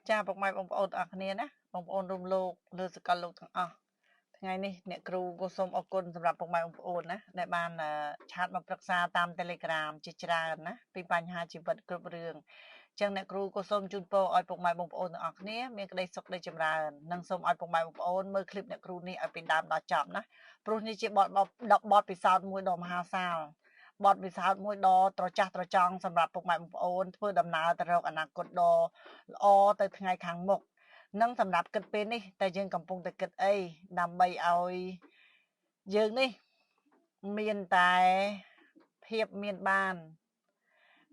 ចាពុកម៉ែបងប្អូនទាំងអស់គ្នាណាបងប្អូនរួមលោកលើសកលលោកទាំងអស់ថ្ងៃនេះអ្នកគ្រូក៏សូមអរគុណសម្រាប់ពុកម៉ែបងប្អូនណាដែលបានឆាតមកប្រឹក្សាតាម Telegram ជាច្រើនណាពីបញ្ហាជីវិតគ្រប់រឿងចឹងអ្នកគ្រូក៏សូមជូនពរឲ្យពុកម៉ែបងប្អូនទាំងអស់គ្នាមានក្តីសុខក្តីចម្រើននិងសូមឲ្យពុកម៉ែបងប្អូនមើលឃ្លីបអ្នកគ្រូនេះឲ្យពីដើមដល់ចប់ណាព្រោះនេះជាបទពិសោធន៍មួយដ៏មហាសាលបទពិសោធន៍មួយដ៏ត្រចះត្រចង់សម្រាប់ពុកម៉ែបងប្អូនធ្វើដំណើរទៅរកអនាគតដ៏ល្អទៅថ្ងៃខាងមុខនិងសម្រាប់គិតពេលនេះតែយើងកំពុងតែគិតអីដើម្បីឲ្យយើងនេះមានតែភាពមានបាន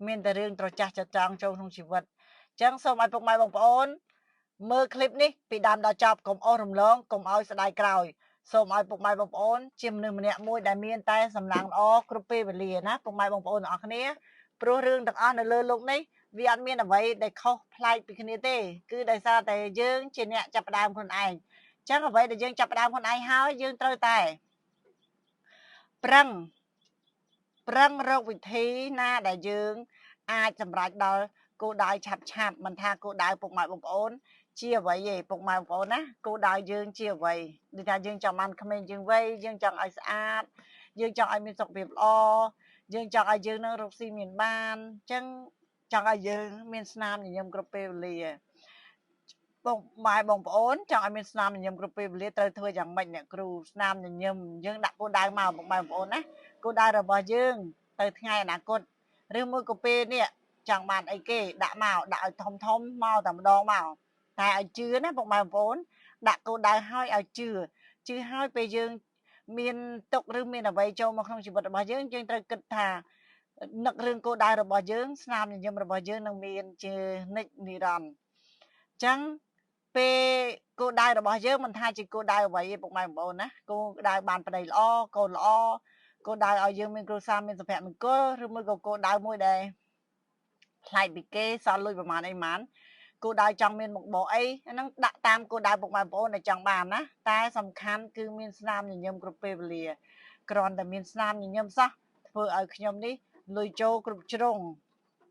មានតែរឿងត្រចះត្រចង់ចូលក្នុងជីវិតអញ្ចឹងសូមឲ្យពុកម៉ែបងប្អូនមើលឃ្លីបនេះពីដើមដល់ចប់កុំអូសរំលងកុំឲ្យស្ដាយក្រោយសូមឲ្យពុកម៉ែបងប្អូនជាមនុស្សម្នាក់មួយដែលមានតែសំណាងល្អគ្រប់ពេលវេលាណាពុកម៉ែបងប្អូនទាំងអស់គ្នាព្រោះរឿងទាំងអស់នៅលើលោកនេះវាអត់មានអ្វីដែលខុសប្លែកពីគ្នាទេគឺដោយសារតែយើងជាអ្នកចាប់ផ្ដើមខ្លួនឯងអញ្ចឹងអ្វីដែលយើងចាប់ផ្ដើមខ្លួនឯងហើយយើងត្រូវតែប្រឹងប្រឹងរកវិធីណាដែលយើងអាចសម្រេចដល់គោលដៅឆាប់ឆាប់មិនថាគោលដៅពុកម៉ែបងប្អូនជាអ្វីទេពុកម៉ែបងប្អូនណាគោលដៅយើងជាអ្វីដូចថាយើងចង់បានក្មេងជាងវ័យយើងចង់ឲ្យស្អាតយើងចង់ឲ្យមានសុខភាពល្អយើងចង់ឲ្យយើងនឹងរកស៊ីមានបានអញ្ចឹងចង់ឲ្យយើងមានស្នាមញញឹមគ្រប់ពេលវេលាបងម៉ែបងប្អូនចង់ឲ្យមានស្នាមញញឹមគ្រប់ពេលវេលាត្រូវធ្វើយ៉ាងម៉េចអ្នកគ្រូស្នាមញញឹមយើងដាក់គោលដៅមកបងម៉ែបងប្អូនណាគោលដៅរបស់យើងទៅថ្ងៃអនាគតឬមួយក៏ពេលនេះចង់បានអីគេដាក់មកដាក់ឲ្យធំធំមកតែម្ដងមកតែឲ្យជឿណាពុកម៉ែបងប្អូនដាក់គោលដៅឲ្យឲ្យជឿជឿហើយពេលយើងមានទុកឬមានអ្វីចូលមកក្នុងជីវិតរបស់យើងយើងត្រូវគិតថានឹករឿងគោលដៅរបស់យើងស្នាមញញឹមរបស់យើងនឹងមានជានិច្ចនិរន្តរ៍អញ្ចឹងពេលគោលដៅរបស់យើងមិនថាជាគោលដៅអ្វីទេពុកម៉ែបងប្អូនណាគោលដៅបានប្តីល្អកូនល្អគោលដៅឲ្យយើងមានគ្រួសារមានសុភមង្គលឬមួយក៏គោលដៅមួយដែលប្លែកពីគេសល់លុយប្រហែលអីប្រហែលគោលដៅចង់មានមុខរបរអីហ្នឹងដាក់តាមគោលដៅពុកម៉ែបងប្អូនដែលចង់បានណាតែសំខាន់គឺមានស្នាមញញឹមគ្រប់ពេលវេលាគ្រាន់តែមានស្នាមញញឹមសោះធ្វើឲ្យខ្ញុំនេះលុយចូលគ្រប់ជ្រុង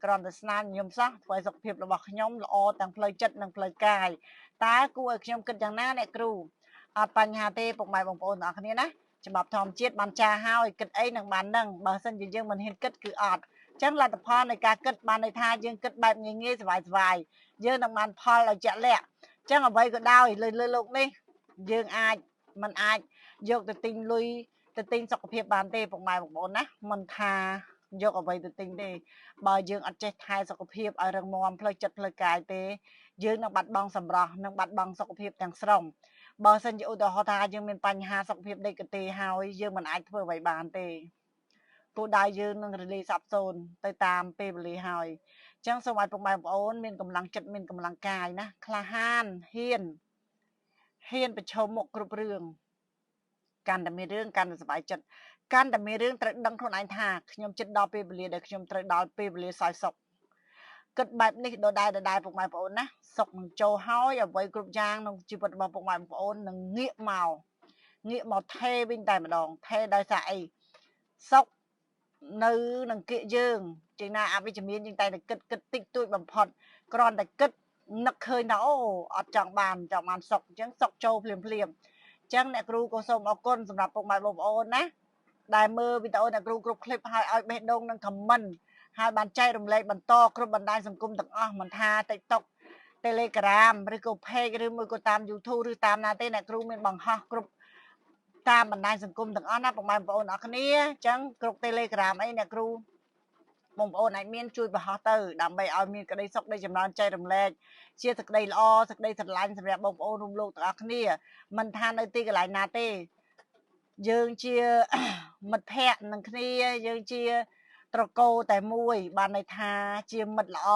គ្រាន់តែស្នាមញញឹមសោះធ្វើឲ្យសុខភាពរបស់ខ្ញុំល្អទាំងផ្លូវចិត្តនិងផ្លូវកាយតើគួរឲ្យខ្ញុំគិតយ៉ាងណាអ្នកគ្រូអត់បញ្ហាទេពុកម៉ែបងប្អូនទាំងអស់គ្នាណាច្បាប់ធម្មជាតិបានចាហើយគិតអីនឹងបាននឹងបើសិនជាយើងមិនហ៊ានគិតគឺអត់ចឹងលទ្ធផលនៃការគិតបានន័យថាយើងគិតបែបងាយងាយស្បាយៗយើងនឹងបានផលឲ្យជាក់លាក់ចឹងអ្វីក៏ដោយលើលើលោកនេះយើងអាចមិនអាចយកទៅទិញលុយទៅទិញសុខភាពបានទេពុកម៉ែបងប្អូនណាមិនថាយកអ្វីទៅទិញទេបើយើងអត់ចេះថែសុខភាពឲ្យរឹងមាំផ្លូវចិត្តផ្លូវកាយទេយើងនឹងបាត់បង់សម្រស់និងបាត់បង់សុខភាពទាំងស្រុងបើសិនជាឧទាហរណ៍ថាយើងមានបញ្ហាសុខភាពដេកកទេហើយយើងមិនអាចធ្វើអ្វីបានទេគោលដៅយើងនឹងរលាយសាបសូន្យទៅតាមពេលវេលាហើយអញ្ចឹងសូមឲ្យពុកម៉ែបងប្អូនមានកម្លាំងចិត្តមានកម្លាំងកាយណាក្លាហានហ៊ានហ៊ានប្រឈមមុខគ្រប់រឿងកាន់តែមានរឿងកាន់តែសប្បាយចិត្តកាន់តែមានរឿងត្រូវដឹងខ្លួនឯងថាខ្ញុំចិត្តដល់ពេលវេលាដែលខ្ញុំត្រូវដល់ពេលវេលាសោយសុខគិតបែបនេះដដែលដដែលពុកម៉ែបងប្អូនណាសុខនឹងចូលហើយអ្វីគ្រប់យ៉ាងក្នុងជីវិតរបស់ពុកម៉ែបងប្អូននឹងងាកមកថេវិញតែម្ដងថេដោយសារអីសុខនៅនឹងគៀកយើងជាងណាអវិជ្ជមានយើងតែគិតគិតតិចតួចបំផុតគ្រាន់តែគិតនឹកឃើញថាអូអត់ចង់បានចង់បានសុខអញ្ចឹងសុខចូលភ្លាមភ្លាមអញ្ចឹងអ្នកគ្រូក៏សូមអរគុណសម្រាប់ពុកម៉ែបងប្អូនណាដែលមើលវីដេអូអ្នកគ្រូគ្រប់ឃ្លីបហើយឲ្យបេះដូងនិង comment ហើយបានចែករំលែកបន្តគ្រប់បណ្ដាញសង្គមទាំងអស់មិនថា TikTok Telegram ឬក៏ Page ឬមួយក៏តាម YouTube ឬតាមណាទេអ្នកគ្រូមានបង្ហោះគ្រប់តាមបណ្ដាញសង្គមទាំងអស់ណាពុកម៉ែបងប្អូនអរគ្នាអញ្ចឹងគ្រប់ Telegram អីអ្នកគ្រូបងប្អូនអាចមានជួយបង្ហោះទៅដើម្បីឲ្យមានក្តីសុខក្តីចម្រើនចែករំលែកជាសេចក្តីល្អសេចក្តីស្រឡាញ់សម្រាប់បងប្អូនរួមលោកទាំងអស់គ្នាមិនថានៅទីកន្លែងណាទេយើងជាមិត្តភ័ក្តិនឹងគ្នាយើងជាត្រកូលតែមួយបានន័យថាជាមិត្តល្អ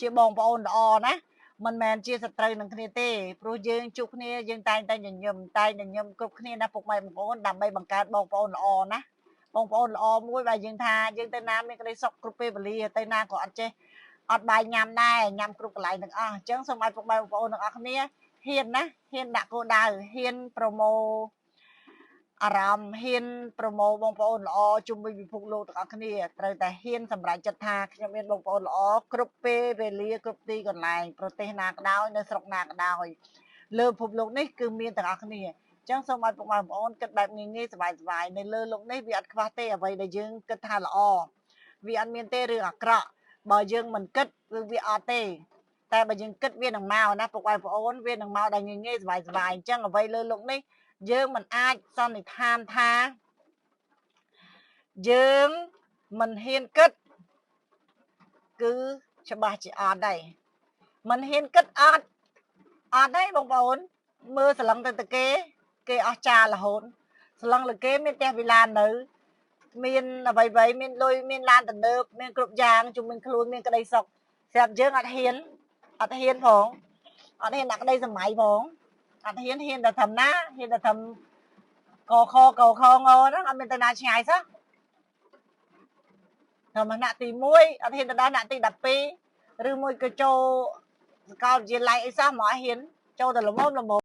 ជាបងប្អូនល្អណាមិនមែនជាសត្រូវនឹងគ្នាទេព្រោះយើងជួបគ្នាយើងតែងតែញញឹមតែញញឹមគ្រប់គ្នាណាពុកម៉ែបងប្អូនដើម្បីបង្កើតបងប្អូនល្អណាបងប្អូនល្អមួយបើយើងថាយើងទៅណាមានក្តីសុខគ្រប់ពេលវេលាទៅណាក៏អត់ចេះអត់បាយញ៉ាំដែរញ៉ាំគ្រប់កន្លែងទាំងអស់អញ្ចឹងសូមឲ្យពុកម៉ែបងប្អូនទាំងអស់គ្នាហ៊ានណាហ៊ានដាក់គោលដៅហ៊ានប្រម៉ូ អារម្មណ៍ហ៊ានប្រមូលបងប្អូនល្អជុំវិញពិភពលោកទាំងអស់គ្នាត្រូវតែហ៊ានសម្រេចចិត្តថាខ្ញុំមានបងប្អូនល្អគ្រប់ពេលវេលាគ្រប់ទីកន្លែងប្រទេសណាក៏ដោយនៅស្រុកណាក៏ដោយលើពិភពលោកនេះគឺមានទាំងអស់គ្នាអញ្ចឹងសូមឲ្យពុកម៉ែបងប្អូនគិតបែបងាយងាយសប្បាយសប្បាយនៅលើលោកនេះវាអត់ខ្វះទេអ្វីដែលយើងគិតថាល្អវាអត់មានទេរឿងអាក្រក់បើយើងមិនគិតគឺវាអត់ទេតែបើយើងគិតវានឹងមកណាពុកម៉ែបងប្អូនវានឹងមកដល់ងាយងាយសប្បាយសប្បាយអញ្ចឹងអ្វីលើលោកនេះយើងមិនអាចសន្និដ្ឋានថាយើងមិនហ៊ានគិតគឺច្បាស់ជាអត់ដែរមិនហ៊ានគិតអត់អត់ទេបងប្អូនមើលសឡឹងទៅគេគេអស់ចារហូតសឡឹងលើគេមានផ្ទះវិឡាននៅមានអ្វីៗមានលុយមានឡានទំនើបមានគ្រប់យ៉ាងជំនាញខ្លួនមានក្តីសុខស្រាប់យើងអត់ហ៊ានអត់ហ៊ានផងអត់ហ៊ានដាក់ក្តីសម័យផងអត់ហ៊ានហ៊ានតែធ្វើណាហ៊ានតែធ្វើកខកខងហ្នឹងអត់មានទៅណាឆ្ងាយសោះធ្វើមកថ្នាក់ទី1អត់ហ៊ានទៅដល់ថ្នាក់ទី12ឬមួយក៏ចូលសាកលវិទ្យាល័យអីសោះមកហ៊ានចូលតែល្មមល្មម។